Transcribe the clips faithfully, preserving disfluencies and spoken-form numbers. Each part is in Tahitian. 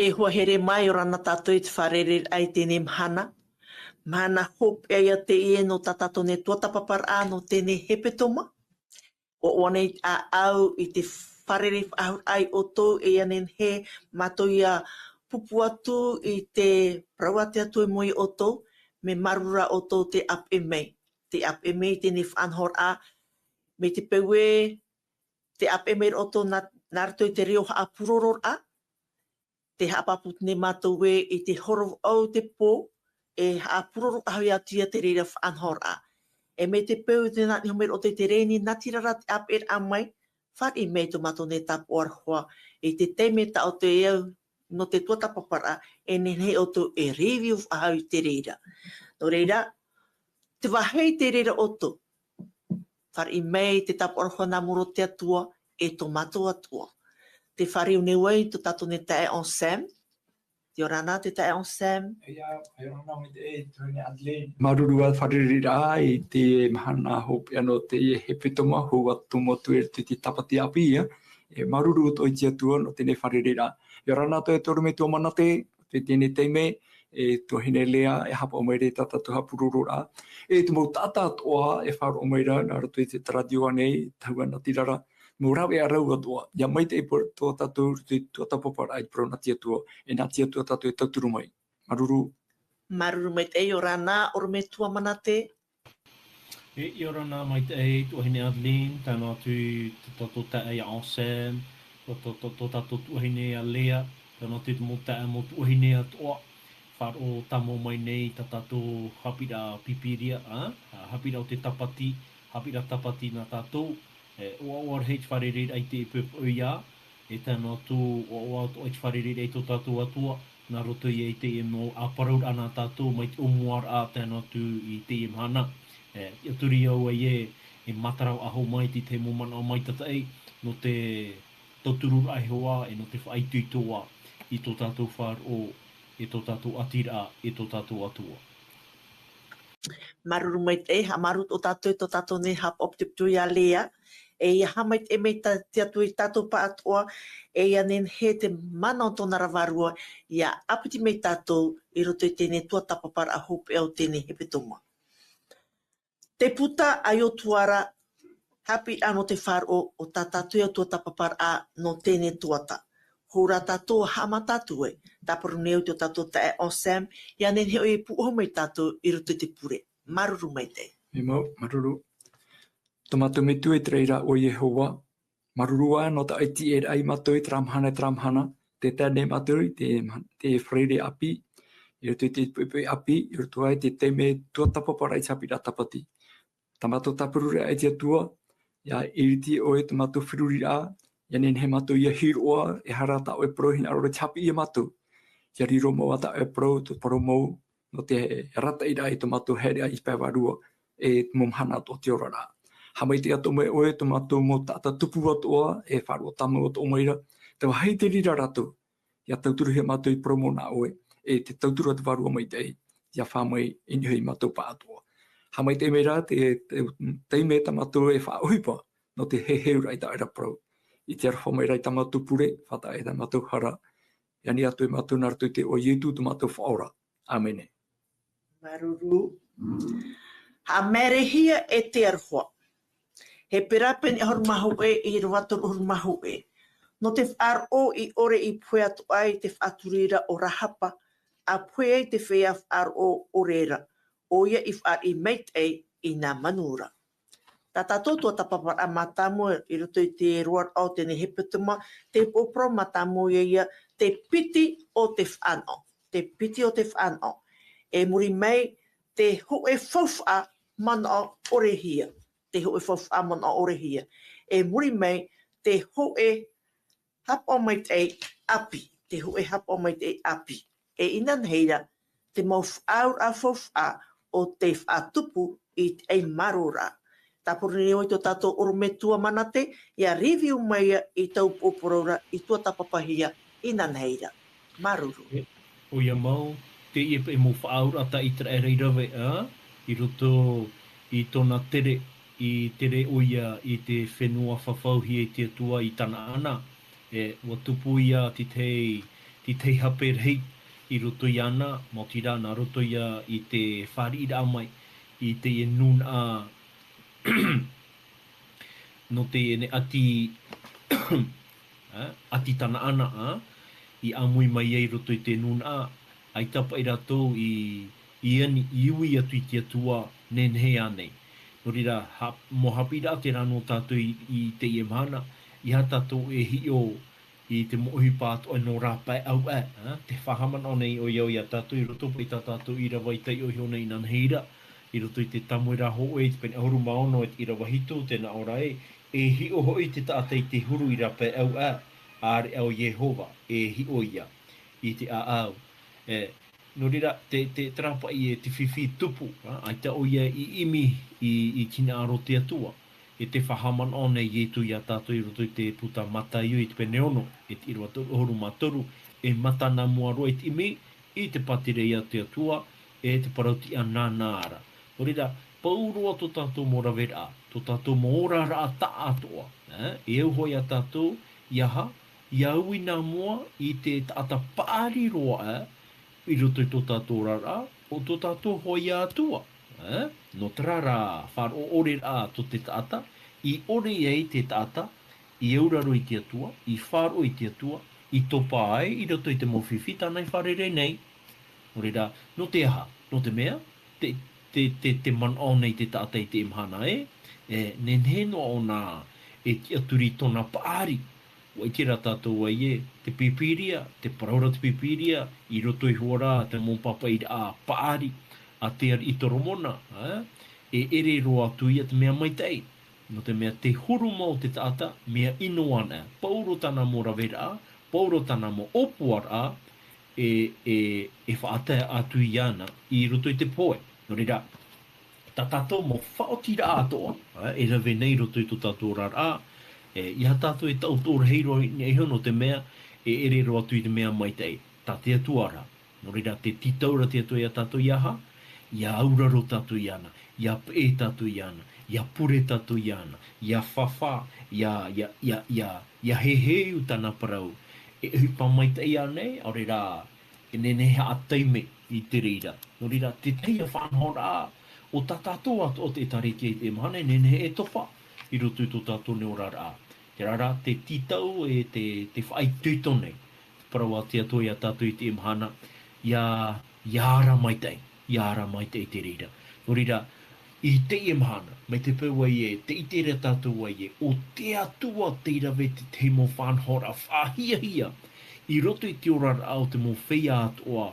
E hoa here mai, ʻia ora na tātou i te fārereiraʻa i teie mahana. Mahana hopeʻa ia teie nō tā tātou nei tuatāpaparaʻa nō teie hepetoma. ʻUa ʻoaʻoa nei ʻāʻau i te fārerei faʻahou ai ʻoutou, e ʻia nehenehe mātou ʻia pupu atu i te parau a te Atua i mua ia ʻoutou, mea māuruuru ʻoutou tē ʻāpeʻe mai. Tē ʻāpeʻe mai i teie faʻanahoraʻa, mai te peu ē, tē ʻāpeʻe mai ra ʻoutou nā, nā roto i te reo haʻapurororaʻa, tē haʻapāpū nei mātou ē i te horo ʻau te pō, e haʻapuroro faʻahou atu ia te reira faʻanahoraʻa. E mai te peu tē nā niʻa mai ra ʻoutou i te reni natirara te ʻāpeʻeraʻa mai, fāriʻi mai tō mātou nei tāpaʻo aroha, i te taime tā ʻoutou e au nō te tuatāpaparaʻa, e nehenehe ʻoutou e review faʻahou i te reira. Nō reira, te vāhi te reira ʻoutou. Fāriʻi mai te tāpaʻo aroha nā mua roa i te Atua, e tō mātou Atua. Tē fāriu nei vau i tō tātou nei taeaʻe Anselme. ʻIa ora na te taeaʻe Anselme. ʻIa, ʻia ora na mai te, e, tuahine Adeline. Māuruuru ā fārereiraʻa i te mahana hopeʻa nō teie hepetoma, hou atu mau atu e te, te tāpati ʻāpī, ʻia. E māuruuru atoʻa i te Atua nō teie fārereiraʻa. ʻIa ora na te, te ʻorometua Manate, i teie taime, e tuahine Lea, e haʻapaʻo mai ra i tā tātou haʻapurororaʻa. E te mau taʻata atoʻa, e faʻaroʻo mai ra, nā roto i te taradio ānei, tahua natirara, mau rāveʻa rau atoʻa. ʻIa maitaʻi tō tātou, te tuatāpaparaʻa i te parau nā te Atua, e nā te Atua tātou e tauturu mai. Māuruuru. Māuruuru maitaʻi, ʻia ora na, ʻorometua Manate. E, ʻia ora na maitaʻi, tuahine Adeline, tae noa atu i tō tātou taeaʻe Anselme, tō, tō, tō, tō tātou tuahine a Lea, tae noa atu i te mau taeaʻe mau tuahine atoʻa, faʻaroʻo tāmau mai nei tā tātou haʻapiʻiraʻa Pīpīria, ā, ā, haʻapiʻiraʻa o te tāpati, haʻapiʻiraʻa tāpati nā tātou, e, ʻoaʻoa rahi te fārereiraʻa i te poʻipoʻi ā, e tae noa atu, ʻoaʻoa atoʻa i te fārereiraʻa i tō tātou Atua, nā roto ia i teie mau ʻāparauraʻa nā tātou, mai te ʻōmuaraʻa tae noa atu i teie mahana. E, ʻia turi au ai ē, e matara faʻahou mai te tahi mau manaʻo maitataʻi, nō te tautururaʻa Iehova, e nō te faʻaitoitoraʻa i tō tātou faʻaroʻo, e tō tātou ʻātiraʻa, e tō tātou Atua. Māuruuru maitaʻi, haʻamāuruuru atoʻa tātou i tō tātou nei haʻapaʻo putuputuraʻa ia Lea, e ʻia haʻamaitaʻi mai tā, te Atua ia tātou pāʻatoʻa, e ʻia nehenehe te mana o tōna ra vārua, ʻia ʻāpiti mai tātou i roto i teie tuatāpaparaʻa hopeʻa o teie hepetoma. Te puta a Iotua ra, haʻapiʻiraʻa nō te faʻaroʻo o tā tātou ia tuatāpaparaʻa nō teie tuata. Hou rā tātou ʻa haʻamata atu ai, tāparu nei au i tō tātou taeaʻe Anselme, ʻia nehenehe ʻoia e pūʻohu mai tātou i roto i te pure. Māuruuru maitaʻi. E mau, māuruuru. Tō mātou Metua i te raʻi ra ʻo Iehova, māuruuru ā nō tā ʻoe e tīaʻi ra ia mātou i terā mahana, i terā mahana, tē tae nei mātou i te ma-, te Faraire ʻāpī, i roto i te poʻipoʻi ʻāpī, i roto aʻe i te taime tuatāpaparaʻa i te haʻapiʻiraʻa tāpati. Tā mātou tāpururaʻa e te Atua, ʻia ʻiriti ʻoe i tō mātou feruriraʻa, ʻia nehenehe mātou ʻia hiʻo ā, e aha rā tā ʻoe parau e hinaʻaro ra e haʻapiʻi ia mātou. ʻIa riro mau ā tā ʻoe parau, tō parau mau, nō te arataʻiraʻa i tō mātou haereʻa i te pae vārua, e te mau mahana atoʻa o te oraraʻa. Haʻamaitaʻi atoʻa mai ʻoe i tō mātou mau taʻata tupu atoʻa, e faʻaroʻo tāmau atoʻa mai ra, te vāhi te reira rātou, ʻia tauturuhia mātou i te parau mau nā ʻoe, e te tauturu a te Vārua Maitaʻi, ʻia fā mai i niʻa ia mātou pāʻatoʻa. Haʻamaitaʻi mai rā te, te, te taime tā mātou e faʻaʻohipa, nō te heheuraʻa i tā ʻoe ra parau. ʻIte aroha mai rā i tā mātou pure, faʻataʻa i tā mātou hara, ʻia ani atu ia mātou nā roto i te iʻoa o Ietu tō mātou Faʻaora. ʻĀmene. Māuruuru. Haʻamaerehia e te aroha. Hepera pene ʻahuru mā hōʻē, ʻīrava toru ʻahuru mā hōʻē. Nō te faʻaroʻo i ʻore i pohe atoʻa ai te faʻatururaʻa o Rahapa, ʻa pohe ai te feiā faʻaroʻo ʻore ra, ʻoia i fāriʻi maitaʻi i nā manu ra. Tā tātou tuatāpaparaʻa mātāmua i roto i te roaraʻa o teie hepetoma, te upoʻo parau mātāmua ia, te piti o te fānaʻo. Te piti o te fānaʻo. E muri mai, te hōʻē faufaʻa manaʻo ʻorehia. Te hōʻē faufaʻa manaʻo ʻorehia. E muri mai, te hōʻē haʻapaʻo maitaʻi ʻāpī, te hōʻē haʻapaʻo maitaʻi ʻāpī. E inanahi ra, te mau faʻaauraʻa faufaʻa o te faʻatupu i te ʻai mārō ra. Tāpura nei ʻoe i tō tātou ʻorometua Manate, ʻia review mai ia i taua upoʻo parau ra i tuatāpapahia inanahi ra. Māuruuru. E, ʻoia mau, teie paʻi mau faʻaauraʻa tā ʻĪteraʻera i rave, ā, i roto i tōna tere, i tere ʻoia i te fenua fafauhia e te Atua i Tanaana. E, ʻua tupu ia te tahi, te tahi hape rahi i roto iāna, maoti rā, nā roto ia i te fāriʻiraʻa mai i teie nūnaʻa nō teie nei ʻati, ā, ʻati Tanaana, ā, i ʻāmui mai ai i roto i te nūnaʻa, ʻaita paʻi rātou i, i ani, i ui atu i te Atua, nehenehe ānei. Nō reira, ha-, mau haʻapiʻiraʻa terā nō tātou i, i teie mahana, ʻeiaha tātou e hiʻo i te mau ʻohipa atoʻa nō rā pae ʻau ā, ā, tē faʻahaʻamanaʻo nei ʻoia iā tātou i roto paʻi tā tātou ʻīrava i taiʻo iho nei inanahi ra, i roto i te Tāmuera hōʻē, i te pene ʻahuru mā ono, e te ʻīrava hitu, tē nā ʻō ra ē, e hiʻo hoʻi te taʻata i te huru i rā pae ʻau ā, ʻāreʻa ʻo Iehova, e hiʻo ia i te ʻāʻau. E, nō reira, te, te, terā paʻi e te fifi tupu, ā, ʻaita ʻoia i ʻimi i, i te hinaʻaro o te Atua. E tē faʻahaʻamanaʻo nei Ietu iā tātou i roto i te puta Mataio i te pene ono, e te ʻīrava toru ʻahuru mā toru, e mata nā mua roa i te ʻimi, i te pātireia a te Atua, e te parau-tiʻa nāna ra. Nō reira, pauroa tō tātou mau raveraʻa, tō tātou mau oraraʻa taʻatoʻa, ā, e au hoʻi iā tātou, ʻeiaha, ʻia ui nā mua i te taʻata paʻari roa ā, i roto i tō tātou oraraʻa, ʻo tō tātou hōʻē Atua, ā? Nō terā rā, faʻaroʻo ʻore rā tō te taʻata, i ʻore ai te taʻata, i auraro i te Atua, i faʻaroʻo i te Atua, i topa ai i roto i te mau fifi tāna i fārerei nei. Nō reira, nō te aha? Nō te mea, te, te, te, te manaʻo nei te taʻata i teie mahana ē, e, nehenehe noa ʻōna e tiʻaturi tōna paʻari. ʻUa ʻite rā tātou ē, te Pīpīria, tē parau ra te Pīpīria, i roto iho ā rā te mau pāpaʻiraʻa paʻari a te ariʻi Toromona, ā, e ʻere roa atu ia te mea maitaʻi. Nō te mea tē huru mau te taʻata, mea ʻino ana, pauroa tāna mau raveraʻa, pauroa tāna mau ʻōpuaraʻa, e, e, e faʻatae atu iāna i roto i te pohe. Nō reira, tā tātou mau faʻaotiraʻa atoʻa, ā, e rave nei i roto i tō tātou oraraʻa, e, ʻeiaha tātou e taʻotoʻo rahi roa i niʻa iho nō te mea, e ʻere roa atu i te mea maitaʻi, tā te Atua ra. Nō reira, tē tītau ra te Atua iā tātou ʻeiaha, ʻia auraro tātou iāna, ʻia peʻe tātou iāna, ʻia pure tātou iāna, ʻia fāfā, ʻia, ʻia, ʻia, ʻia, ʻia heheu tāna parau. E ʻohipa maitaʻi ānei, ʻaore rā, e nehenehe e haʻataime i te reira. Nō reira, te tahi faʻanahoraʻa, ʻo tā tātou atoʻa te ʻĒtārētia i teie mahana, e nehenehe e topa i roto i tō tātou nei oraraʻa. Terā rā, te tītau e te, te faʻaitoito nei. Te parau a te Atua iā tātou i teie mahana, ʻia, ʻia ara maitaʻi, ʻia ara maitaʻi i te reira. Nō reira, i teie mahana, mai te peu ē, tē ʻite ra tātou ē, ʻo te Atua tei rave i te tahi mau faʻanahoraʻa faʻahiahia, i roto i te oraraʻa o te mau feiā atoʻa,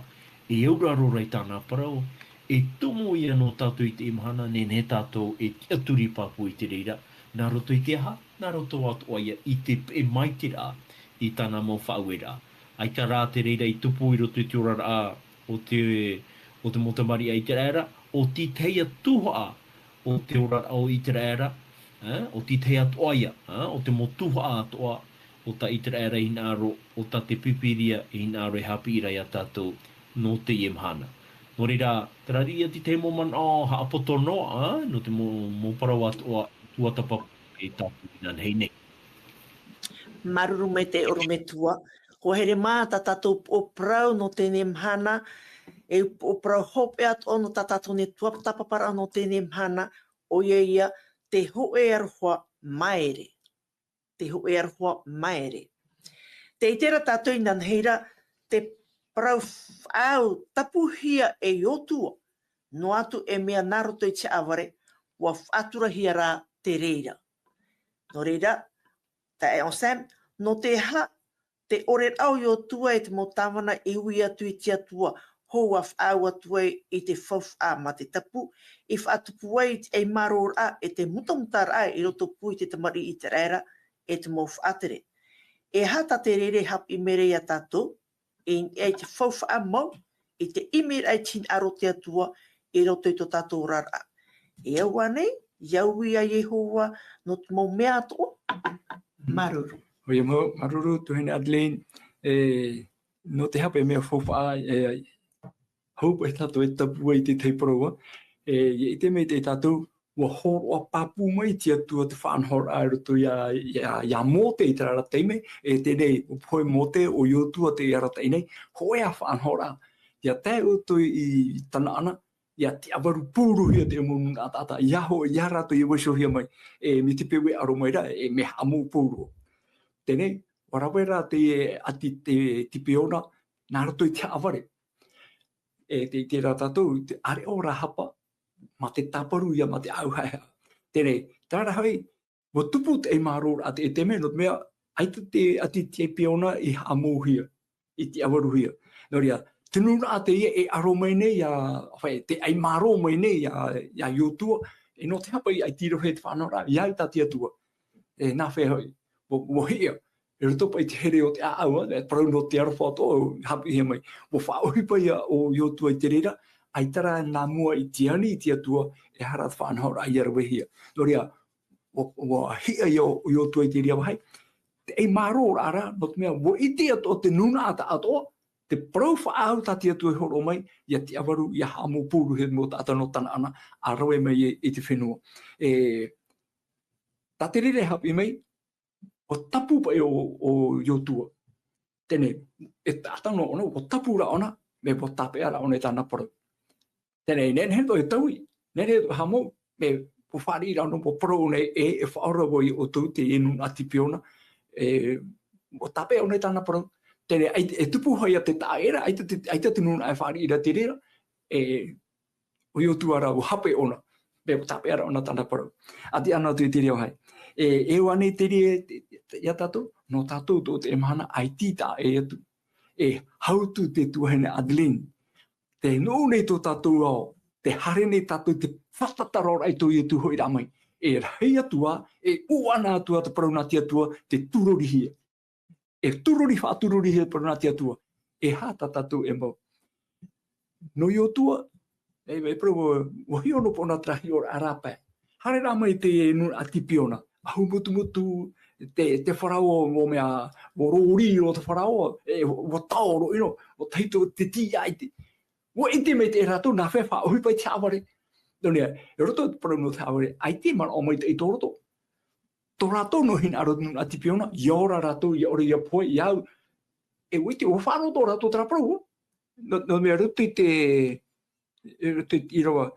e auraro ra i tāna parau, e tumu ia nō tātou i teie mahana, nehenehe tātou e tiʻaturi pāpū i te reira, nā roto i te aha, nā roto atoʻa ia i te peʻe maitaʻi ra i tāna mau faʻaueraʻa. ʻAita rā te reira i tupu i roto i te oraraʻa o te, o te mau tamariʻi a ʻĪteraʻera, ʻo te tahi ā tuhaʻa o te oraraʻa o ʻĪteraʻera, ā, ʻo te tahi atoʻa ia, ā, o te mau tuhaʻa atoʻa o tā ʻĪteraʻera i hinaʻaro, ʻo tā te Pīpīria i hinaʻaro e haʻapiʻi ra iā tātou nō teie mahana. Nō reira, terā ia te tahi mau manaʻo haʻapoto noa, ā, nō te mau, mau parau atoʻa, tuatāpapa e tātou inanahi nei. Māuruuru maitaʻi ʻorometua. ʻUa haere mai tā tātou upoʻo parau nō teie mahana, e upoʻo parau hopeʻa atoʻa nō tā tātou nei tuatāpaparaʻa nō teie mahana, ʻoia ia te hōʻē aroha maere. Te hōʻē aroha maere. Tē ʻite ra tātou inanahi ra, te parau faʻaau tapuhia e Iosua, noa atu e mea nā roto i te haʻavare, ʻua faʻaturahia rā te reira. Nō reira, taeaʻe Anselme, nō te aha te ʻoreraʻa o Iosua e te mau tāvana i ui atu i te Atua, hou ʻua faʻaau atu ai i te faufaʻa mate tapu, i faʻatupu ai i te ʻaimārōraʻa e te mutamutaraʻa i rotopū i te tamariʻi ʻĪteraʻera e te mau faʻatere. E aha tā te reira e haʻapiʻi mai ra iā tātou, i niʻa i te faufaʻa mau, i te ʻimiraʻa i te hinaʻaro o te Atua i roto i tō tātou oraraʻa. E au ānei, ʻia ui iā Iehova nō te mau mea atoʻa? Māuruuru. ʻOia mau, māuruuru, tuahine Adeline, e, nō te hape mea faufaʻa, e, hou paʻi tātou e tapu ai i te tahi parau, e, ʻia ʻite maitaʻi tātou, ua hōroʻa pāpū mai te Atua te faʻanahoraʻa i roto iā, iā, iā Mōte i terā ra taime, e teie nei, ʻo Mōte, ʻo Iosua tei arataʻi nei, hōʻē ā faʻanahoraʻa, ʻia tae ʻoutou i Tanaana, ʻia tiʻavaru paurohia te mau nūnaʻa taʻata, ʻia hoʻi, ʻia rātou ʻia vaiihohia mai, e, mai te peu e ʻaro mai ra, e mea haʻamou pauroa. Teie nei, ʻua rave ra te ʻāti, te Tipeona, nā roto i te haʻavare. E, te, te ʻite ra tātou, te ʻāreʻa o Rahapa, mā te tāparu ïa, mā te ʻāʻau haʻehaʻa. Teie nei, terā ra hoʻi, ʻua tupu te ʻaimārōraʻa i te, i te mea, nō te mea, ʻaita te ʻāti Tipeona i haʻamouhia, i tiʻavaruhia. Nō reira, te nūnaʻa teie e ʻaro mai nei iā, ʻaore, te ʻaimārō mai nei iā, iā Iosua, e nō te hapa ïa ʻia tirohia te faʻanahoraʻa, ʻia au tā te Atua. E, nā hea hoʻi, ʻua, ʻua hiʻa, i roto paʻi i te here o te ʻāʻau, e parau nō te aroha atoʻa, haʻapiʻihia mai. ʻUa faʻaʻohipa ïa ʻo Iosua i te reira, ʻaita rā nā mua i te ani i te Atua, e aha rā te faʻanahoraʻa ʻia ravehia. Nō reira, ʻua, ʻua hiʻa ïa ʻo Iosua i terā vāhi. Te ʻaimārōraʻa rā, nō te mea, ʻua ʻite atoʻa te nūnaʻa taʻatoʻa, te parau faʻaau tā te Atua i hōroʻa mai, ʻia tiʻavaru, ʻia haʻamou paurohia te mau taʻata nō Tanaana, ʻa rave mai i, i te fenua. E, tā te reira e haʻapiʻi mai, ʻua tapu paʻi ʻo, ʻo Iosua. Teie nei, e taʻata noa ʻōna, ʻua tapu rā ʻōna, mea ʻua tāpeʻa rā ʻōna i tāna parau. Teie nei, nehenehe atoʻa e taui, nehenehe atoʻa e haʻamou, mea ʻua fāriʻi rā ʻōna, ʻua parau ʻōna ē, e faʻaora vau iā ʻoutou, teie nūnaʻa Tipeona, e, ʻua tāpeʻa ʻōna i tāna parau. Teie nei, ʻaita, e tupu hoʻi ïa te taʻa ʻē ra, ʻaita te, ʻaita te nūnaʻa e fāriʻi ra te reira, e, ʻo Iosua rā, ʻua hape ʻōna, mea ʻua tāpeʻa rā ʻōna tāna parau. ʻA tiʻa noa atu i terā vāhi. E, e ʻua ānei terā, te, te, iā tātou, nō tātou tō teie mahana, ʻaita i taʻa ʻē atu. E hau atu te tuahine Adeline. Tē nuʻu nei tō tātou ao, tē haere nei tātou i te fātata roa i tō Iesu hoʻiraʻa mai. E rahi atu ā, e ʻuʻana atu ā te parau nā te Atua, tē tūrorihia. E tūrori, faʻatūrorihia te parau nā te Atua. E aha tā tātou e mau? Nō Iosua, e, e parau, ʻua hiʻo noa paʻi ʻōna terā hiʻoraʻa rāpae. Haere rā mai te nūnaʻa Tipeona, ʻahu mutumutu, te, te Farao, ʻua mea, ʻua rori roa te Farao, e, ʻua tao roa ʻino, ʻua tahito te tīaʻi, te, ʻua ʻite mai te rātou, nā hea e faʻaʻohipa i te haʻavare. Nō reira, i roto i te parau nō te haʻavare, ʻaita e manaʻo maitaʻi tō roto. Tō rātou noa hinaʻaro nūnaʻa Tipeona, ʻia ora rātou, ʻia ʻore, ʻia pohe, ʻia au. E ʻua ʻite, ʻua faʻaroʻo tō rātou terā parau. Nō, nō te mea roto i te, i roto i te ʻīrava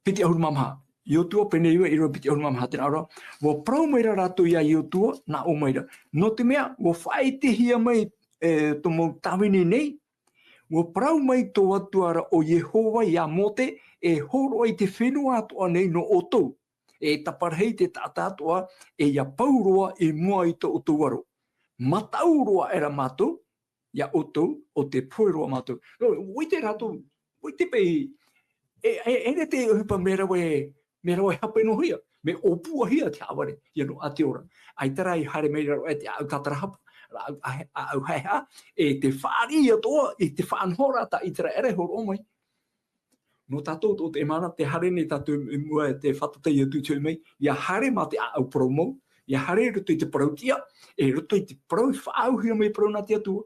piti ʻahuru mā maha. Iosua pene iva, ʻīrava piti ʻahuru mā maha, tē nā ʻō ra. ʻUa parau mai ra rātou iā Iosua, nā ʻō mai ra. Nō te mea, ʻua faʻaʻitehia mai, e, tō mau tāvini nei, ʻua parau mai tō Atua ra ʻo Iehova iā Mōse, e hōroʻa i te fenua atoʻa nei nō ʻoutou. E taparahi te taʻata atoʻa, e ʻia pau roa i mua i tō ʻoutou aro. Mataʻu roa aʻera mātou, iā ʻoutou, ʻo tē pohe roa mātou. Nō, ʻua ʻite rātou, ʻua ʻite paʻi, e, e, e rā te ʻohipa mea rave, mea rave hape noa hia, mea ʻōpuahia te haʻavare, ʻia noaʻa te ora. ʻAita rā i haere mai ra roa e te ʻāʻau tātarahapa, ʻāʻau, ʻāʻau haʻehaʻa, e tē fāriʻi atoʻa i te faʻanahoraʻa tā ʻĪteraʻera e hōroʻa mai. Nō tātou tō teie mahana, tē haere nei tātou i mua i te fātata ʻo Iesu i te hoʻi mai, ʻia haere mā te ʻāʻau parau mau, ʻia haere i roto i te parau tiʻa, e i roto i te parau i faʻaauhia mai parau nā te Atua.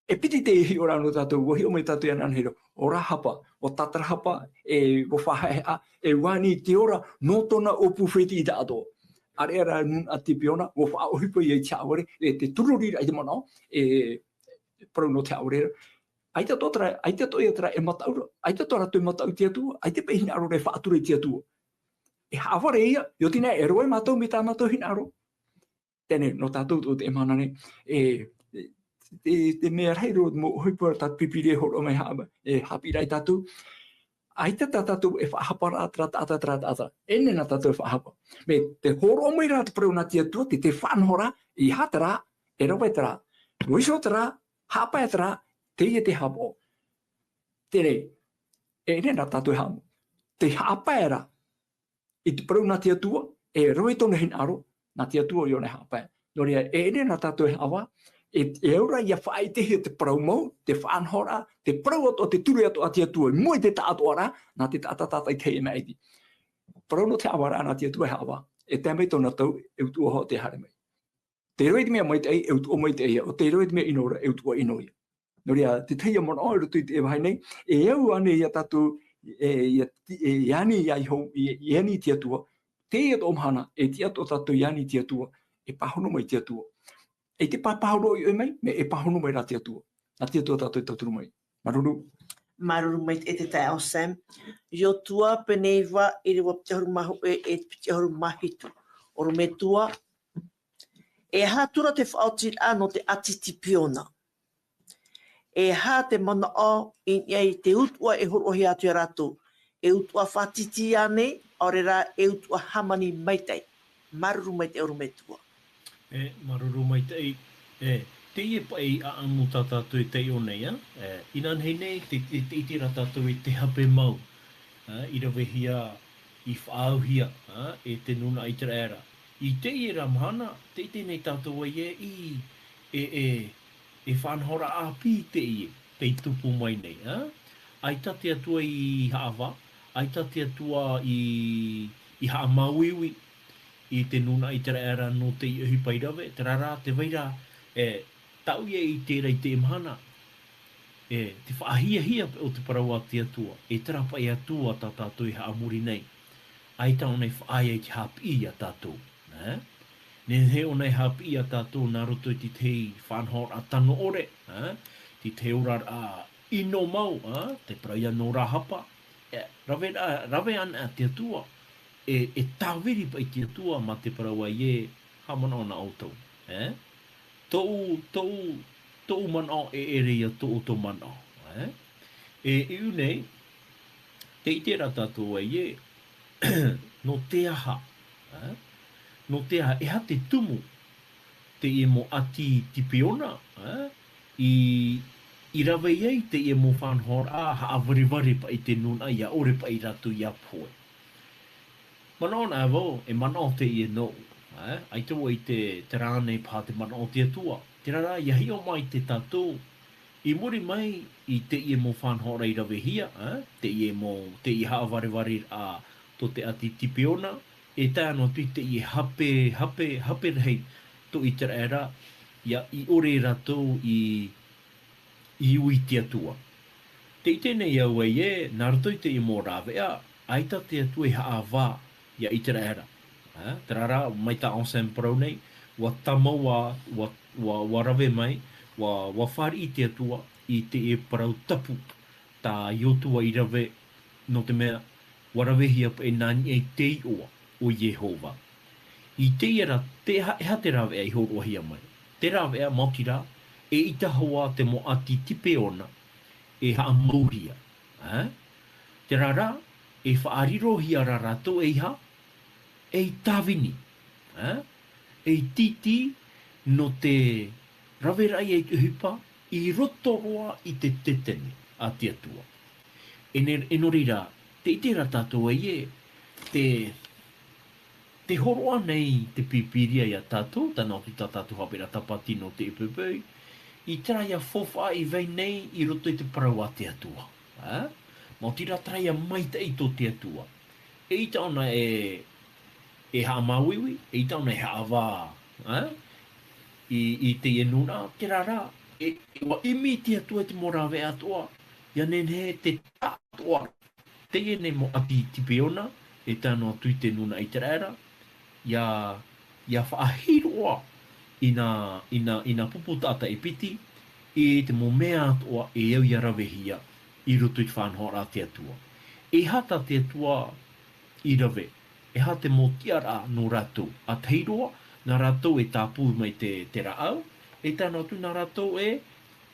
E piti te hiʻoraʻa nō tātou, ʻua hiʻo mai tātou iāna anei ra, ʻo Rahapa, ʻo Tātarahapa, e ʻua faʻahaʻehaʻa, e ʻua ani i te ora, nō tōna ʻōpū fētiʻi taʻatoʻa. ʻĀreʻa rā nūnaʻa Tipeona, ʻua faʻaʻohipa ïa i te haʻavare, e te tūrori ra i te manaʻo, e parau nō te haʻavare ra. ʻAita atoʻa terā, ʻaita atoʻa ia terā e mataʻu ra, ʻaita atoʻa rātou e mataʻu i te Atua, ʻaita paʻi hinaʻaro ra e faʻatura i te Atua. E haʻavare ïa, ʻio teie nei, e rave mātou mai tā mātou hinaʻaro. Teie nei, nō tātou tō teie mahana nei, e, e, te, te mea rahi roa, mau ʻohipa tā te Pīpīria e hōroʻa mai haʻa-, e haʻapiʻi ra ia tātou. ʻAita tā tātou e faʻahapa ra terā taʻata, terā taʻata. E ʻere nā tātou e faʻahapa. Mea tē hōroʻa mai ra te parau nā te Atua, te, te faʻanahoraʻa, e aha terā, e rave terā. ʻUa iho terā, haʻapae terā, teie te haʻapaʻo. Teie nei, e ʻere nā tātou e haʻamou. Tē haʻapae ra i te parau nā te Atua, e rave tōna hinaʻaro, nā te Atua ʻoia e haʻapae. Nō reira, e ʻere nā tātou e haʻavā, e, e au ra ʻia faʻaʻitehia te parau mau, te faʻanahoraʻa, te parau atoʻa, te ture atoʻa a te Atua, i mua i te taʻatoʻaraʻa, nā te taʻata tātaʻitahi e maʻiti. Parau nō te haʻavāraʻa nā te Atua e haʻavā. E tae mai tōna tau, e utuʻa hoʻi tē haere mai. Tē rave te mea maitaʻi, e utuʻa maitaʻi ia. ʻO tē rave te mea ʻino ra, e utuʻa ʻino ia. Nō reira, te tahi manaʻo i roto i teie vāhi nei, e au ānei ia tātou e, ia ti-, e, e ani ia Iho-, e, e ani i te Atua, teie atoʻa mahana, e tiʻa atoʻa tātou i ani i te Atua, e pāhono mai te Atua. E te pāpāhono ʻoe mai, mea e pāhono mai rā te Atua. Nā te Atua tātou e tauturu mai. Māuruuru. Māuruuru maitaʻi e te taeaʻe Sam. Iosua pene iva, ʻīrava piti ʻahuru mā hōʻē e piti ʻahuru mā hitu. ʻOrometua, e aha atu ra te faʻaotiraʻa nō te ʻāti Tipeona? E aha te manaʻo i niʻa i te utuʻa e hōroʻahia atu ia rātou? E utuʻa faʻatītī ānei, ʻaore rā e utuʻa hāmani maitaʻi? Māuruuru maitaʻi ʻorometua. E, māuruuru maitaʻi. E, teie paʻi ʻaʻamu tā tātou e taiʻo nei, ā? E, inanahi nei, te, te, te ʻite ra tātou i te hape mau, ā, i ravehia, i faʻaauhia, ā, e te nūnaʻa ʻĪteraʻera. I teie ra mahana, te ʻite nei tātou ē, e, e, e faʻanahoraʻa ʻāpī teie, tei tupu mai nei, ā? ʻAita te Atua i haʻavā, ʻaita te Atua i, i haʻamāuiui i te nūnaʻa ʻĪteraʻera nō teie ʻohipa i rave, terā rā, tē vai ra, e, tāʻu ia i ʻite ra i teie mahana, e, te faʻahiahia paʻi o te parau a te Atua, e terā paʻi Atua tā tātou e haʻamori nei, ʻaita ʻōna i faʻaea i te haʻapiʻi ia tātou, ā? Nehenehe ʻōna e haʻapiʻi ia tātou nā roto i te tahi faʻanahoraʻa tano ʻore, ā? Te tahi oraraʻa ʻino mau, ā? Te parau ia nō Rahapa, e, rave, rave ana te Atua, e, e tāviri paʻi te Atua mā te parau ē, haʻamanaʻo na ʻoutou, ē? Tōʻu, tōʻu, tōʻu manaʻo e ʻere ia tō ʻoutou manaʻo, ē? E, i ʻō nei, tē ʻite ra tātou ē, nō te aha, ē? Nō te aha, e aha te tumu, teie mau ʻāti Tipeona, ē? I, i rave ai teie mau faʻanahoraʻa haʻavarevare paʻi i te nūnaʻa, ʻia ʻore paʻi rātou ʻia pohe. Manaʻo na vau, e manaʻo teie nōʻu, ē? ʻAita vau i ʻite, terā nei paha te manaʻo o te Atua. Terā rā, ʻia hiʻo mai te tātou, i muri mai i teie mau faʻanahoraʻa i ravehia, ē? Teie mau, teie haʻavarevare, ā, tō te ʻāti Tipeona, e tae noa atu i teie hape, hape, hape rahi tō ʻĪteraʻera, ʻia, i ʻore rātou i, i ui i te Atua. Tē ʻite nei au ē, nā roto i teie mau rāveʻa, ʻaita te Atua i haʻavā ia ʻĪteraʻera. Ā, terā rā, mai tā Anselme parau nei, ʻua tāmau, ʻua, ʻua, ʻua rave mai, ʻua, ʻua fāriʻi te Atua i teie parau tapu, tā Iosua i rave, nō te mea, ʻua ravehia paʻi nā niʻa i te iʻoa o Iehova. I teie rā, te aha, e aha te rāveʻa i hōroʻahia mai? Te rāveʻa, maoti rā, eʻita hoʻi te mau ʻāti Tipeona e haʻamauhia, ā? Terā rā, e faʻarirohia ra rātou ei ha-, ei tāvini, ā? Ei tītī nō te raveraʻa i te ʻohipa i roto roa i te tetene a te Atua. E ne-, e nō reira, tē ʻite ra tātou ē, te, te hōroʻa nei te Pīpīria ia tātou, tae noa atu tā tātou haʻapiʻiraʻa tāpati nō te ʻEpetoma, i terā ïa faufaʻa i vai nei i roto i te parau a te Atua. Ā? Maoti rā terā ïa maitaʻi tō te Atua. ʻEita ʻōna e, e haʻamāuiui, ʻeita ʻōna e haʻavā, ā? I, i teie nūnaʻa, terā rā, e, e ʻua ʻimi te Atua i te mau rāveʻa atoʻa, ʻia nehenehe te taʻatoʻa. Teie nei mau ʻāti Tipeona, e tae noa atu i te nūnaʻa ʻĪteraʻera, ʻia, ʻia faʻahiroʻa i nā, i nā, i nā pupu taʻata e piti, i te mau mea atoʻa e au ʻia ravehia i roto i te faʻanahoraʻa a te Atua. E aha tā te Atua i rave, e aha te mau tiʻaraʻa nō rātou, ʻa tahi roa, nā rātou e tāpū mai te, te rāʻau, e tae noa atu nā rātou e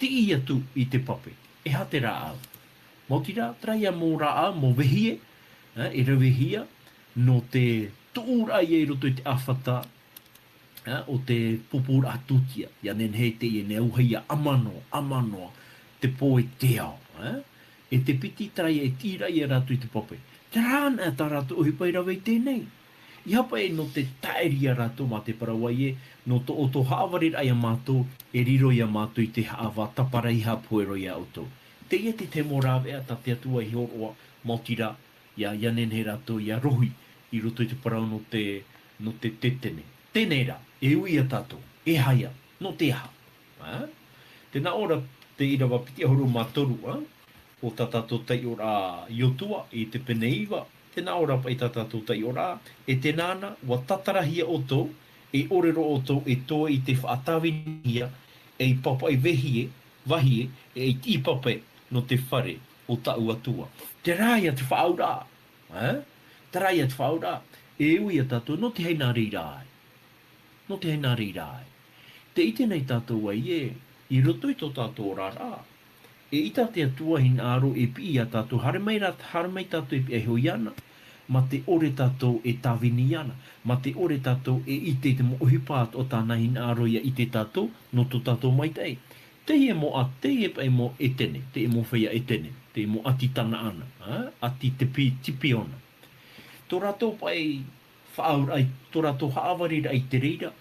tiʻi atu i te pape. E aha te rāʻau? Maoti rā, terā ïa mau rāʻau, mau vehie, ā, e ravehia, nō te tuʻuraʻa ïa i roto i te ʻāfata, ā, o te pupuraʻa tūtia, ʻia nehenehe teie nei auahi ʻia ʻama noa, ʻama noa, te pō e te ao, ā. E te piti terā ïa e tiʻi ra ïa rātou i te pape. Terā anaʻe tā rātou ʻohipa i rave i teie nei. ʻEiaha paʻi nō te taʻiri ia rātou mā te parau ē, nō tō ʻoutou haʻavareraʻa ia mātou, e riro ia mātou i te haʻavā taparaiha pohe roa ia ʻoutou. Teie te tahi mau rāveʻa tā te Atua i hōroʻa, maoti rā, ʻia, ʻia nehenehe rātou ʻia rohi i roto i te parau nō te, nō te tetene. Teie rā, e ui ia tātou, e aha ïa, nō te aha? Ā? Tē nā ʻō ra te ʻīrava piti ʻahuru mā toru, ā? o tā tātou taiʻoraʻa Iosua i te pene iva, tē nā ʻō ra paʻi tā tātou taiʻoraʻa, e tē nāna, ʻua tatarahia ʻoutou, e ʻore roa ʻoutou e toe i te faʻatāvinihia, ei papaʻi vahie, vahie, e ei tiʻi pape nō te fare o tāʻu Atua. Terā ia te faʻaauraʻa, ē? Terā ia te faʻaauraʻa, e ui ia tātou, nō te aha nā reira ai? Nō te aha nā reira ai? Tē ʻite nei tātou ē, i roto i tō tātou oraraʻa, eʻita te Atua hinaʻaro e piʻi ia tātou, haere mai rā, haere mai tātou e piʻi iho iāna, mā te ʻore tātou e tāvini iāna, mā te ʻore tātou e ʻite i te mau ʻohipa atoʻa tāna hinaʻaro ia ʻite tātou, nō tō tātou maitaʻi. Teie mau ʻa-, teie paʻi mau Etene, teie mau feiā Etene, teie mau ʻāti Tanaana, ā, ʻāti Tipi-, Tipeona. Tō rātou paʻi faʻaauraʻa, tō rātou haʻavareraʻa i te reira.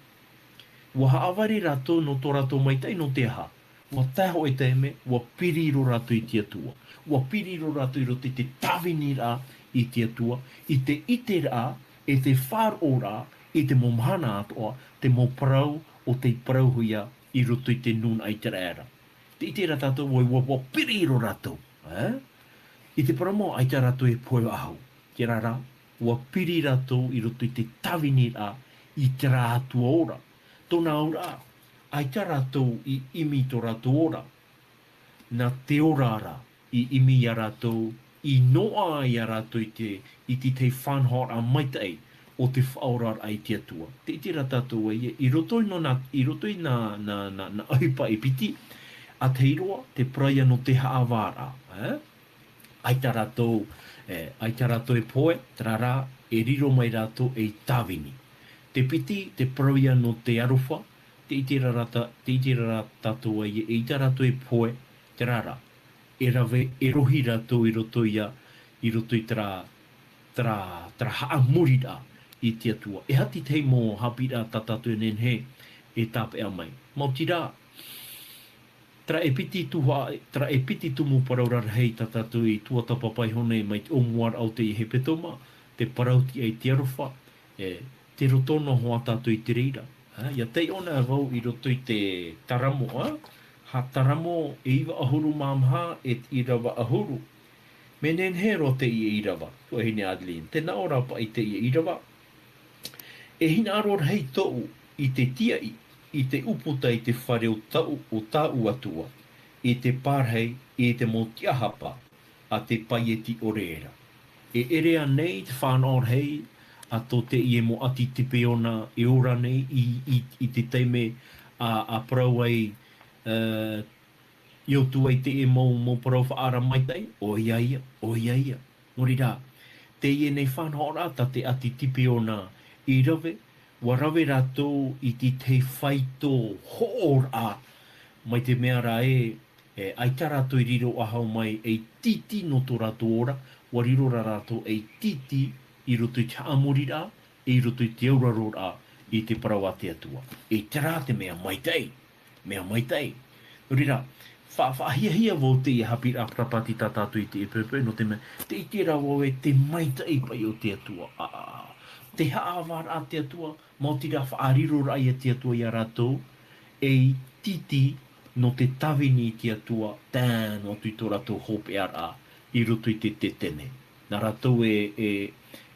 ʻUa haʻavare rātou nō tō rātou maitaʻi nō te aha? ʻUa tae hōʻē taime, ʻua piri roa rātou i te Atua. ʻUa piri roa rātou i roto i te tāviniraʻa i te Atua, i te ʻiteraʻa, e te faʻaroʻoraʻa, i te mau mahana atoʻa, te mau parau, ʻo tei parauhia i roto i te nūnaʻa ʻĪteraʻera. Tē ʻite ra tātou ē, ʻua, ʻua piri roa rātou, ē? I te parau mau, ʻaita rātou e pohe faʻahou. Terā rā, ʻua piri rātou i roto i te tāviniraʻa i terā Atua ora. Tōna auraʻa, ʻaita rātou i ʻimi i tō rātou ora. Nā te ora ra i ʻimi ia rātou, i noaʻa ia rātou i te, i te tahi faʻanahoraʻa maitaʻi o te faʻaoraraʻa i te Atua. Tē ʻite ra tātou ē, i roto i nō nā, i roto i nā, nā, nā, nā ʻohipa e piti, ʻa tahi roa, te parau ia nō te haʻavāraʻa, ē? ʻAita rātou, e, ʻaita rātou e pohe, terā rā, e riro mai rātou ei tāvini. Te piti, te parau ia nō te aroha, tē ʻite ra rātou, tē ʻite ra rā tātou ē, eʻita rātou e pohe, terā rā, e rave, e rohi rātou i roto ia, i roto i terā, terā, terā haʻamoriraʻa i te Atua. E aha te tahi mau haʻapiʻiraʻa tā tātou e nehenehe e tāpeʻa mai? Maoti rā, terā e piti tuhaʻa, terā e piti tumu parau rarahi tā tātou i tuatāpapa iho nei mai te ʻōmuaraʻa o te hepetoma, te parau tiʻa i te aroha, e, tē roto noa hoʻi tātou i te reira. Ā, ʻia taiʻo na vau i roto i te Taramo, ā? Ha Taramo e iva ʻahuru mā maha, e te ʻīrava ʻahuru. Mea nehenehe roa teie ʻīrava, tuahine Adeline. Tē nā ʻō ra paʻi teie ʻīrava. E hinaʻaro rahi tōʻu i te tiaʻi, i te ʻūputa i te fare o tāʻu, o tāʻu Atua, i te pārahi, i te mau tiʻahapa a te paieti ʻore ra. E ʻere ānei te fānaʻo rahi a tō teie mau ʻāti Tipeona e ora nei i, i, i te taime a, a parau ai, ā, Iosua i teie mau, mau parau faʻaara maitaʻi, ʻoia ia, ʻoia ia. Nō reira, teie nei fānaʻoraʻa tā te ʻāti Tipeona i rave, ʻua rave rātou i te tahi faito hoʻoraʻa, mai te mea ra ē, e, ʻaita rātou i riro faʻahou mai ei tītī nō tō rātou ora, ʻua riro rā rātou ei tītī i roto i te haʻamoriraʻa, i roto i te auraroraʻa i te parau a te Atua. E terā te mea maitaʻi, mea maitaʻi. Nō reira, fa-, faʻahiahia vau teie haʻapiʻiraʻa parapati tā tātou i teie poʻipoʻi, nō te mea, tē ʻite ra vau ē te maitaʻi paʻi o te Atua. Ā, ā, ā. Te haʻavāraʻa a te Atua, maoti rā faʻariroraʻa ia te Atua ia rātou, ei tītī nō te tāvini i te Atua, tae noa atu i tō rātou hopeʻaraʻa i roto i te tetene. Nā rātou e, e,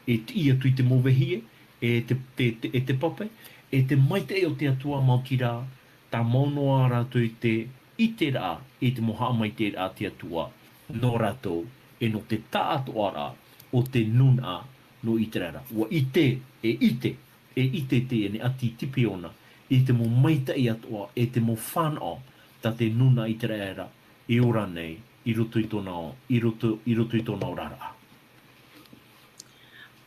e tiʻi atu i te mau vehie, e te, te, te, e te pape, e te maitaʻi o te Atua, maoti rā, tāmau noa rātou i te ʻiteraʻa, i te mau haʻamaitaʻiraʻa a te Atua, nō rātou, e nō te taʻatoʻaraʻa o te nūnaʻa nō ʻĪteraʻera. ʻUa ʻite, e ʻite, e ʻite teie nei ʻāti Tipeona, i te mau maitaʻi atoʻa, e te mau fānaʻo, tā te nūnaʻa ʻĪteraʻera, e ora nei, i roto i tōna, i roto, i roto i tōna oraraʻa.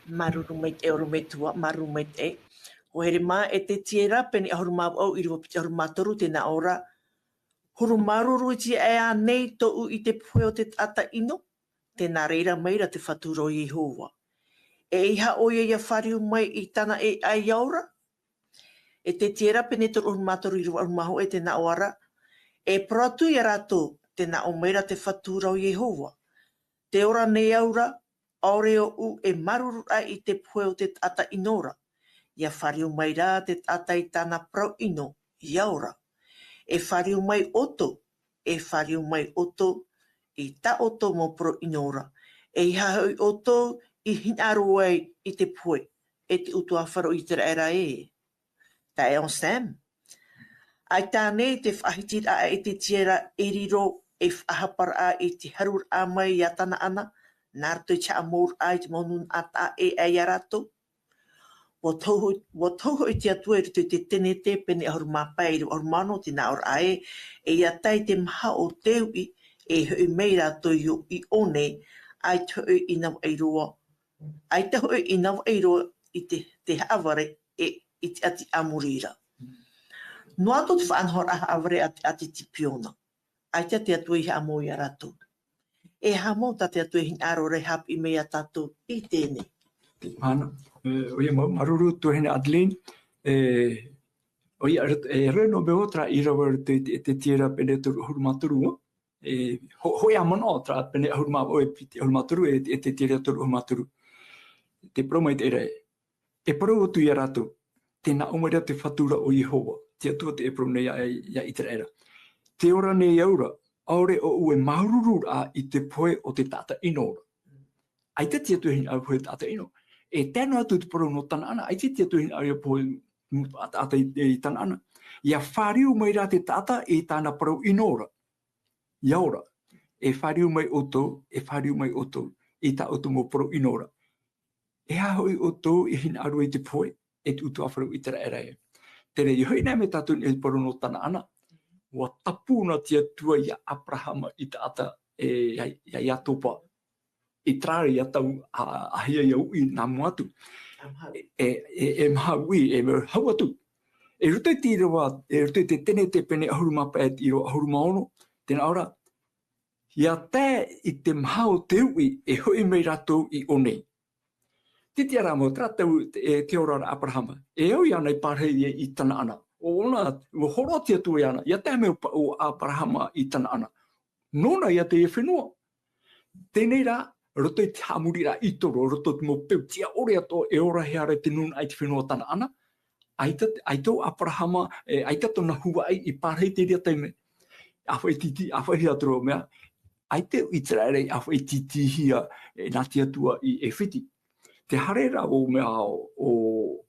Māuruuru maitaʻi, ʻorometua, māuruuru maitaʻi. ʻO Heremā, e te tiera, pene ʻahuru mā vaʻu, ʻīrava piti ʻahuru mā toru, tē nā ʻō ra, huru māuruurutia ānei tōʻu i te pohe o te taʻata ʻino? Tē nā reira mai ra te Fatu ra ʻo Iehova. E ʻeiaha ʻoia ʻia fāriu mai i tāna ʻēʻa ʻia ora? E te tiera, pene toru ʻahuru mā toru, ʻīrava ʻahuru mā hōʻē, tē nā ʻō ra, e parau atu ia rātou, tē nā ʻō mai ra te Fatu ra ʻo Iehova. Tē ora nei au ra, ʻaore ʻoʻu e māuruururaʻa i te pohe o te taʻata ʻino ra. ʻIa fāriu mai rā te taʻata i tāna parau ʻino, ʻia ora. E fāriu mai ʻoutou, e fāriu mai ʻoutou, i tā ʻoutou mau parau ʻino ra. E aha hoʻi ʻoutou i hinaʻaro ai i te pohe, e te ʻutuāfare o Iteraera ē? Taeaʻe Anselme. ʻAita ānei te faʻahitiraʻa a Ezetiera e riro ei faʻahaparaʻa i te haruraʻa mai ia Tanaana, nā roto i te haʻamouraʻa i te mau nūnaʻa taʻa ʻē aʻe ia rātou? ʻUa tohu, ʻua tohu hoʻi te Atua i roto i te Tenete pene ʻahuru mā pae, ʻīrava ʻahuru mā ono, tē nā ʻō ra ē, e ʻia tae i te maha o te uʻi, e hoʻi mai rātou i ʻō, i ʻō nei, ʻaita hoʻi i navaʻi roa, ʻaita hoʻi i navaʻi roa i te, te haʻavare, e, i te ʻāti Amori ra. Noa atu te faʻanahoraʻa haʻavare a te ʻāti Tipeona. ʻAita te Atua i haʻamou ia rātou. E haʻamou tā te Atua i hinaʻaro ra e haʻapiʻi mai ia tātou i teie nei. Te mahana, e, ʻoia mau, māuruuru tuahine Adeline, e, ʻoia, e, e rave noa mai vau terā ʻīrava i roto i te, Ezetiera pene toru ʻahuru mā toru, e, ho-, hōʻē ā manaʻo terā pene ʻahuru mā, ʻoe, piti ʻahuru mā toru, e, e Ezetiera toru ʻahuru mā toru. Tē parau mai teie ra ē. E parau atu ia rātou, tē nā ʻō mai ra te Fatu ra ʻo Iehova, te Atua tē parau nei ia, ia Iteraera. Tē ora nei au ra, ʻaore ʻoʻu e māuruuru ra i te pohe o te taʻata ʻino ra. ʻAita te Atua i hinaʻaro i te pohe o te taʻata ʻino. E tae noa atu te parau nō Tanaana, ʻaita te Atua i hinaʻaro i te pohe o te taʻata i, i Tanaana. ʻIa fāriu mai rā te taʻata i tāna parau ʻino ra. ʻIa ora, e fāriu mai ʻoutou, e fāriu mai ʻoutou, i tā ʻoutou mau parau ʻino ra. E aha hoʻi ʻoutou i hinaʻaro i te pohe, e te ʻutuāfare o Iteraera ē? Terā, ʻia hoʻi na mai tātou i te parau nō Tanaana, ʻua tapu na te Atua ia Aperahama i taʻata, e, ia, ia Iakoba, i terā ia tau, a, ʻāhia ia uʻi nā mua atu. E, e, e, e maha uʻi, e mea hau atu. I roto i te ʻīrava, i roto i te Tenete pene ʻahuru mā pae, ʻīrava ʻahuru mā ono, tē nā ʻō ra, ʻia tae i te maha o te uʻi e hoʻi mai rātou i ʻō nei. Tē tiʻa ra mau terā tau, e, te ora ra Aperahama. E au iāna i pārahi i, i Tanaana. ʻO ʻōna, ʻua hōroʻa te Atua iāna, ʻia tae mai ʻo Pa-, ʻo Aperahama i Tanaana. Nōna ia teie fenua. Teie rā, roto i te haʻamoriraʻa i toro, roto i te mau peu tiʻa ʻore atoʻa e orahia ra te nūnaʻa i te fenua Tanaana, ʻaita, ʻaita ʻo Aperahama, e, ʻaita tōna huaʻi i pārahi i te reira taime. ʻAfaʻi tītī, ʻafaʻi hia atu ra mea, ʻaita ʻo Iteraera i ʻafaʻi tītī hia, e, nā te Atua i ʻAifiti. Te haere ra ʻo mea ʻo, ʻo,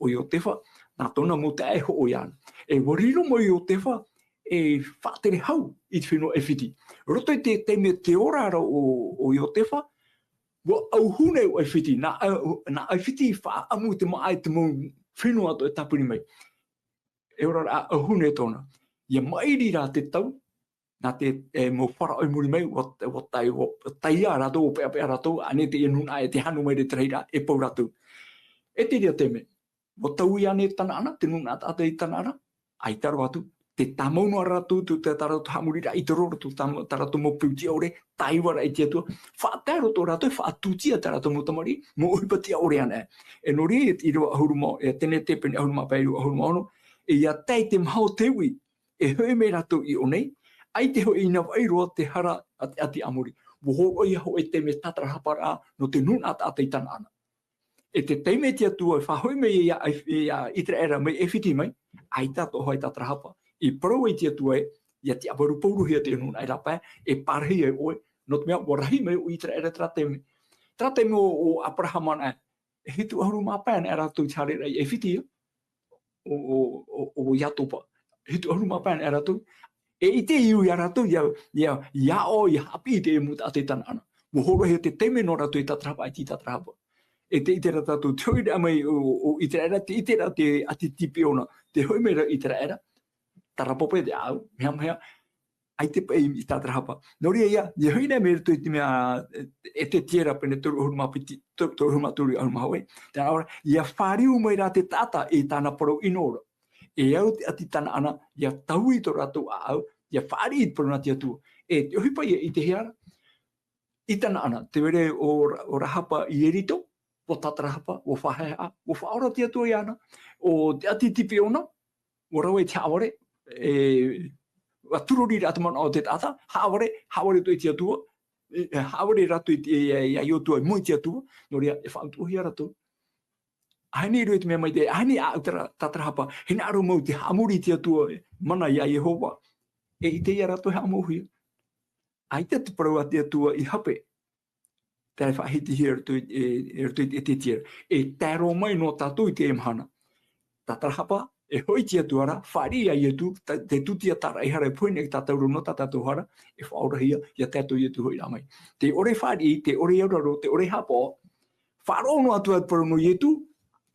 ʻo Iotefa, nā tōna mau taeaʻe e hoʻo iāna. E ʻua riro mai ʻo Iotefa, e faʻatere hau i te fenua ʻAifiti. Roto i te taime te ora ra ʻo, ʻo Iotefa, ʻua ʻauhune ʻo ʻAifiti, nā, nā ʻAifiti i faʻaʻamu i te māʻa i te mau fenua atoʻa e tāpiri mai. E ora ra ʻauhune tōna. ʻIa maʻiri rā te tau, nā te, e, mau faraʻo i muri mai, ʻua, ʻua tai, ʻua taiā rātou, ʻua peʻapeʻa rātou, ānei teie nūnaʻa e tē hanu mai ra i te rahiraʻa, e pau rātou. E te reira taime, ʻua taui ānei Tanaana, te nūnaʻa taʻata i Tanaana, ʻaita roa atu, tē tāmau noa rātou, tō, tā rātou haʻamoriraʻa i toro, tō tā, tā rātou mau peu tiʻa ʻore, tāiva ra i te Atua, faʻatae roto rātou, faʻatūtia tā rātou mau tamariʻi, mau ʻohipa tiʻa ʻore ana. E nō reira, i te ʻīrava ʻahuru mā, e Tenete pene ʻahuru mā pae, ʻīrava ʻahuru mā ono, e ʻia tae i te maha o te uʻi, e hoʻi mai rātou i ʻō nei, ʻaita hoʻi i navaʻi roa te hara a te ʻāti Amori. ʻUa hōroʻahia hoʻi te taime tātarahapa ra nō te nūnaʻa taʻata i Tanaana. E te taime te Atua e faʻahoʻi mai ia, ia Iteraera mai ʻAifiti mai, ʻaita atoʻa hoʻi tātarahapa. I parau ai te Atua ē, ʻia tiʻavarupauruhia te nūnaʻa i rāpae, e pārahi ai ʻoe, nō te mea ʻua rahi mai ʻo Iteraera terā taime. Terā taime ʻo, ʻo Aperahama anaʻe, e hitu ʻahuru mā pae anaʻe rātou i te haereraʻa i ʻAifiti, ʻo, ʻo, ʻo, ʻo Iakoba. Hitu ʻahuru mā pae anaʻe rātou. E ʻite iu ia rātou, ʻia, ʻia, ʻia aʻo, ʻia haʻapiʻi i te mau taʻata i Tanaana. ʻUa hōroʻahia te taime nō rātou e tātarahapa, ʻaita i tātarahapa. E tē ʻite ra tātou, te hoʻiraʻa mai o, o Iteraera, tē ʻite ra te ʻāti Tipeona, tē hoʻi mai ra Iteraera, tarapapa te ʻāʻau, mea, mea, ʻaita paʻi i tātarahapa. Nō reira ia, ʻia hoʻi na mai roto i te mea, e, Ezetiera pene toru ʻahuru mā piti, to-, toru ʻahuru mā toru, ʻahuru mā hōʻē. Tē nā ʻō ra, ʻia fāriu mai rā te taʻata i tāna parau ʻino ra. E au te ʻāti Tanaana, ʻia taui tō rātou ʻāʻau, ʻia fāriʻi i te parau nā te Atua. E te ʻohipa ʻia ʻitehia ra, i Tanaana, te vai ra ʻo Ra-, ʻo Rahapa i Ieriko, ʻua tātarahapa, ʻua faʻahaʻehaʻa, ʻua faʻaora te Atua iāna. ʻO te ʻāti Tipeona, ʻua rave i te haʻavare, e, ʻua turori rā te manaʻo o te taʻata, haʻavare, haʻavare atoʻa i te Atua, e, haʻavare rātou i te, e, e, ia Iosua i mua i te Atua, nō reira, e faʻautuʻahia rātou. ʻAhani roa i te mea mai te, ʻahani ʻāʻau tātara-, tātarahapa, hinaʻaro mau te haʻamori i te Atua, e, mana ia Iehova. E ʻitehia rātou e haʻamauhia. ʻAita te parau a te Atua i hape. Tae faʻahitihia i roto i, e, i roto i te, te tiera. E tae roa mai nō tātou i teie mahana. Tātarahapa, e hoʻi te Atua ra, fāriʻi ia Ietu, ta-, te tūtia tāraʻehara e pohe nei i tā tātou ra nō tā tātou hara, e faʻaorahia, ia tātou Ietu hoʻi rā mai. Te ʻore fāriʻi, te ʻore auraro, te ʻore haʻapaʻo, faʻaroʻo noa atu te parau nō Ietu,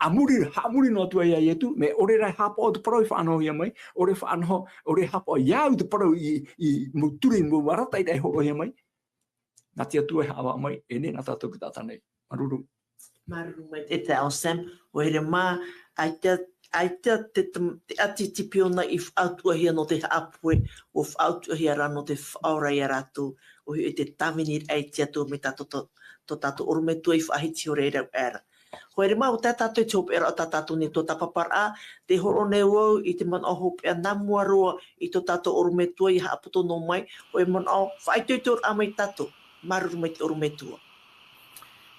a muri, haʻamuri noa atu ia Ietu, mea ʻore rā haʻapaʻo te parau i faʻanahohia mai, ʻore faʻanaho, ʻore haʻapaʻo ia au te parau i, i mau ture, mau arataʻi rā e hōroʻahia mai, nā te Atua e haʻavā mai, e nehenehe nā tātou i te taʻata nei. Māuruuru. Māuruuru maitaʻi e te ʻāʻau Sam, ʻoire mā, ʻaita, ʻaita te, te, te ʻati Tipeona i faʻautuʻahia nō te haʻapohe, ʻua faʻautuʻahia rā nō te faʻaora ia rātou, ʻoia hoʻi te tāviniraʻa e te Atua mai tā tō, tō, tō tātou ʻorometua i faʻahiti ʻore rau aʻera. ʻOire mā, ʻo tā tātou i te hopeʻa ra o tā tātou nei tuatāpaparaʻa, tē hōroʻa nei au i te manaʻo hopeʻa nā mua roa i tō tātou ʻorometua i haʻapoto noa mai, ʻoia manaʻo faʻaitoitoraʻa mai tātou. Māuruuru maitaʻi ʻorometua.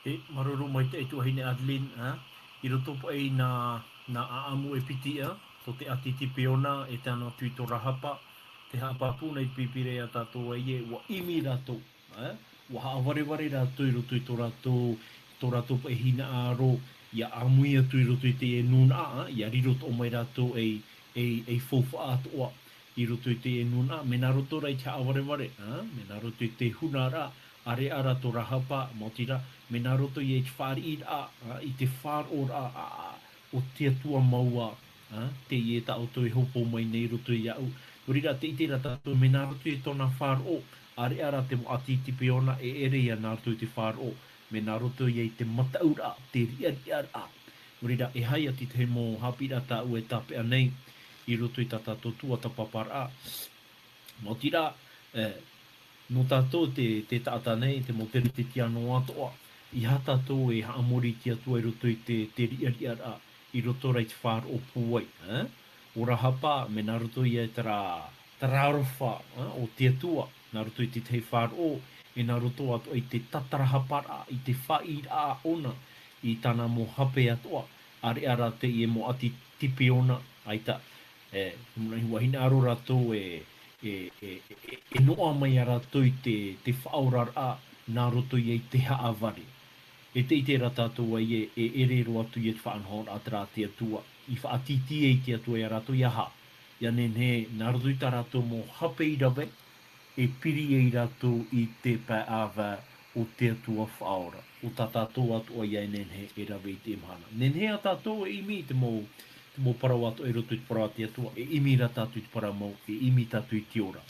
E, māuruuru maitaʻi tuahine Adeline, ā, i roto paʻi i nā, nā ʻāʻamu e piti, ā, tō te ʻati Tipeona e tae noa atu i tō Rahapa, tē haʻapāpū nei te Pīpīria ia tātou ē, ʻua ʻimi rātou, ā, ʻua haʻavarevare rātou i roto i tō rātou, tō rātou paʻi hinaʻaro, ʻia ʻāmui atu i roto i teie nūnaʻa, ā, ʻia riro atoʻa mai rātou ei, ei, ei faufaʻa atoʻa i roto i teie nūnaʻa, mea nā roto rā i te haʻavarevare, ā, mea nā roto i te hunaraʻa, ʻāreʻa rā tō Rahapa, maoti rā, mea nā roto ia i te fāriʻiraʻa, ā, i te faʻaroʻoraʻa, ā, ā, o te Atua mau ā, ā, teie tā ʻoutou e hōpoi mai nei i roto iāʻu. Nō reira, tē ʻite ra tātou, mea nā roto i tōna faʻaroʻo, ʻāreʻa rā te mau ʻati Tipeona e ʻere ia nā roto i te faʻaroʻo, mea nā roto ia i te mataʻuraʻa, te riʻariʻaraʻa. Nō reira, e aha ia te tahi mau haʻapiʻiraʻa tāʻu e tāpeʻa nei i roto i tā tātou tuatāpaparaʻa. Maoti rā, e, nō tātou te, te taʻata nei, te mau Kerisetiano atoʻa, ʻeiaha tātou e haʻamori i te Atua i roto i te, te riʻariʻaraʻa, i roto rā i te faʻaroʻo pūai, ē? ʻO Rahapa, mea nā roto ia i terā, terā aroha, ē, o te Atua, nā roto i te tahi faʻaroʻo, e nā roto atoʻa i te tātarahaparaʻa, i te fāʻiraʻa ʻōna, i tāna mau hape atoʻa, ʻāreʻa rā teie mau ʻati Tipeona, ʻaita, e, te manaʻo, ʻua hinaʻaro rātou e, e, e, e, e noaʻa mai ia rātou i te, te faʻaoraraʻa nā roto ia i te haʻavare. E tē ʻite ra tātou ē, e, e ʻere roa atu ia te faʻanahoraʻa terā a te Atua, i faʻatītī ai te Atua ia rātou, ʻeiaha, ʻia nehenehe, nā roto i tā rātou mau hape i rave, e piri ai rātou i te pae ʻāvae o te Atua Faʻaora, ʻo tā tātou atoʻa ia e nehenehe e rave i teie mahana. Nehenehe ā tātou e ʻimi i te mau, te mau parau atoʻa i roto i te parau a te Atua, e ʻimi rā tātou i te parau mau, e ʻimi tātou i te ora.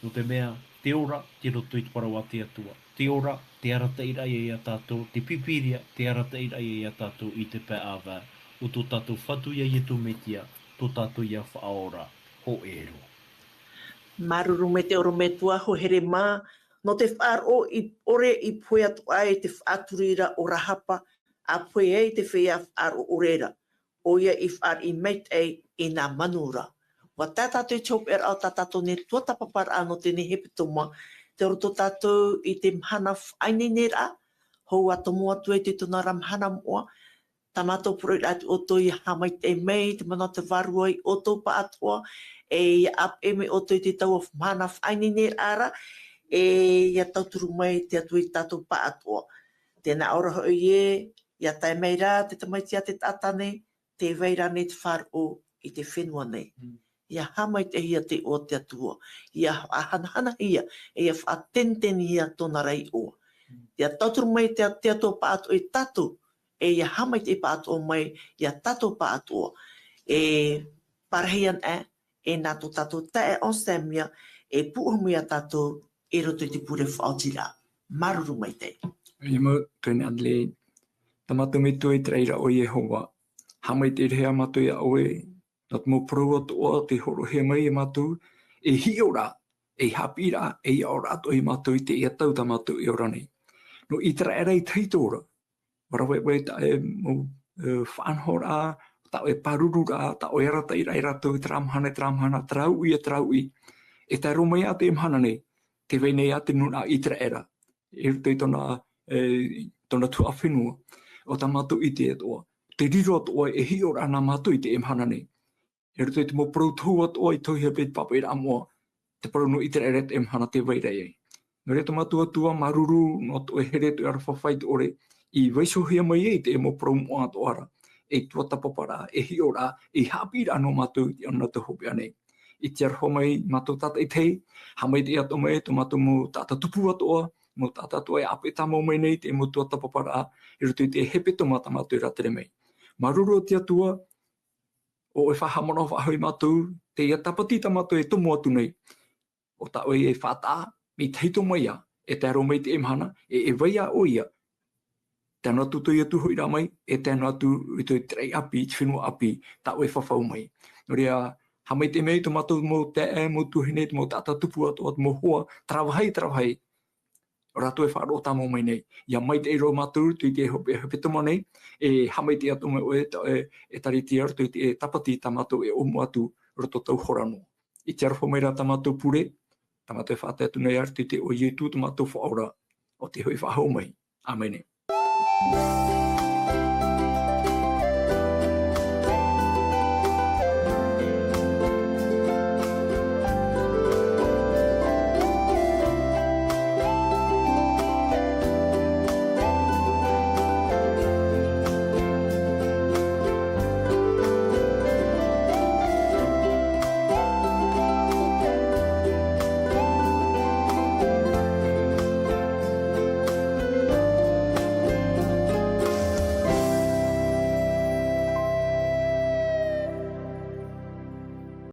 Nō te mea, te ora, tei roto i te parau a te Atua. Te ora, te arataʻiraʻa ia tātou, te Pīpīria, te arataʻiraʻa ia tātou i te pae ʻāvae, ʻo tō tātou Fatu ia Ietu Metia, tō tātou ia Faʻaora hōʻē roa. Māuruuru maitaʻi ʻorometua, hoa here mā, nō te faʻaroʻo i ʻore i pohe atu ai te faʻaturiraʻa o Rahapa, ʻa pohe ai te feiā faʻaroʻo ʻore ra, ʻoia i fāriʻi maitaʻi i nā manu ra. ʻUa tae tātou i te hopeʻaraʻa o tā tātou nei tuatāpaparaʻa nō teie nei hepetoma, tei roto tātou i te mahana faʻaineineraʻa, hou ā tomo atu ai te tōna ra mahana moʻa, tā mātou poroʻi ra atu ʻoutou ʻia haʻamaitaʻi mai, te mana o te Vārua ia ʻoutou pāʻatoʻa, e ʻia ʻāpeʻe mai ʻoutou i te taua mahana faʻaineineraʻa ra, e ʻia tauturu mai te Atua ia tātou pāʻatoʻa. Tē nā ʻō ra hoʻi ē, ʻia tae mai rā te tamaiti a te taʻata nei, tē vai ra nei te faʻaroʻo i te fenua nei. Mm. ʻIa haʻamaitaʻihia te iʻoa o te Atua, ʻia faʻahanahanahia, e ʻia faʻatenetenehia tōna ra iʻoa. Mm. ʻIa tauturu mai te, te Atua pāʻatoʻa ia tātou, e ʻia haʻamaitaʻi pāʻatoʻa mai ia tātou pāʻatoʻa. E parahi ana, e nā tō tātou taeaʻe Anselme ia, e pūʻohu mai ia tātou i roto i te pure faʻaotiraʻa. Māuruuru maitaʻi. ʻIa mau, tuahine Adelaide. Tā mātou Metua i te raʻi ra ʻo Iehova. Haʻamaitaʻi rahi ā mātou ia ʻoe, nō te mau parau atoʻa tē hōroʻahia mai ia mātou, e hiʻoraʻa, e haʻapiʻiraʻa, e hiʻoraʻa atoʻa ia mātou i teie tau tā mātou e ora nei. Nō ʻĪteraʻera i te hītō ra, ʻua rave ʻoe i tā ʻoe mau, e, faʻanahoraʻa, tā ʻoe pārururaʻa, tā ʻoe arataʻiraʻa ia rātou i terā mahana, i terā mahana, terā uʻi, i terā uʻi. E tae roa mai ā teie mahana nei, tē vai nei ā te nūnaʻa ʻĪteraʻera, i roto i tōna, e, tōna tuhaʻa fenua, ʻo tā mātou ʻite atoʻa, te riro atoʻa e hiʻoraʻa nā mātou i teie mahana nei. I roto i te mau parau tohu atoʻa i tohihia paʻi i te pāpaʻiraʻa moʻa, te parau nō ʻĪteraʻera i teie mahana tē vai ra ai. Nō reira tō mātou Atua, māuruuru nō tō ʻoe here, tō ʻoe aroha faʻaitoito, i vaiihohia mai ai te mau parau moʻa atoʻa ra, ei tuatāpaparaʻa, ei hiʻoraʻa, ei haʻapiʻiraʻa nō mātou i teie nei hopeʻa nei. I te aroha mai mātou tātaʻitahi, haʻamaitaʻi atoʻa mai tō mātou mau taʻata tupu atoʻa, mau taʻata atoʻa e ʻāpeʻe tāmau mai nei te mau tuatāpaparaʻa, i roto i te hepetoma tā mātou e rātere mai. Māuruuru te Atua, ʻo ʻoe e faʻahaʻamanaʻo faʻahou ia mātou, teie tāpati tā mātou e tomo atu nei. ʻO tā ʻoe e faʻataʻa, mai tahito mai ā, e tae roa mai i teie mahana, e, e vai ā ʻoia, tae noa atu tō ʻoe Atua hoʻiraʻa mai, e tae noa atu i tō ʻoe raʻi ʻāpī, te fenua ʻāpī, tā ʻoe e fafau mai. Nō reira, haʻamaitaʻi mai tō mātou mau taeaʻe, mau tuahine, te mau taʻata tupu atoʻa, te mau hoa, taravahi, taravahi, ʻo rātou e faʻaroʻo tāmau mai nei. ʻIa maitaʻi roa mātou, i te hope-, hepetoma nei, e haʻamaitaʻi atoʻa mai ʻoe, tā ʻoe e, e ʻēkālesia, i te tāpati tā mātou e ʻōmua atu, roto tau hora noa. I te aroha mai ra tā mātou pure, tā mātou e faʻatae atu nei ā, i te iʻoa o Ietu, tō mātou Faʻaora, ʻo tei hoʻi faʻahou mai. ʻĀmene.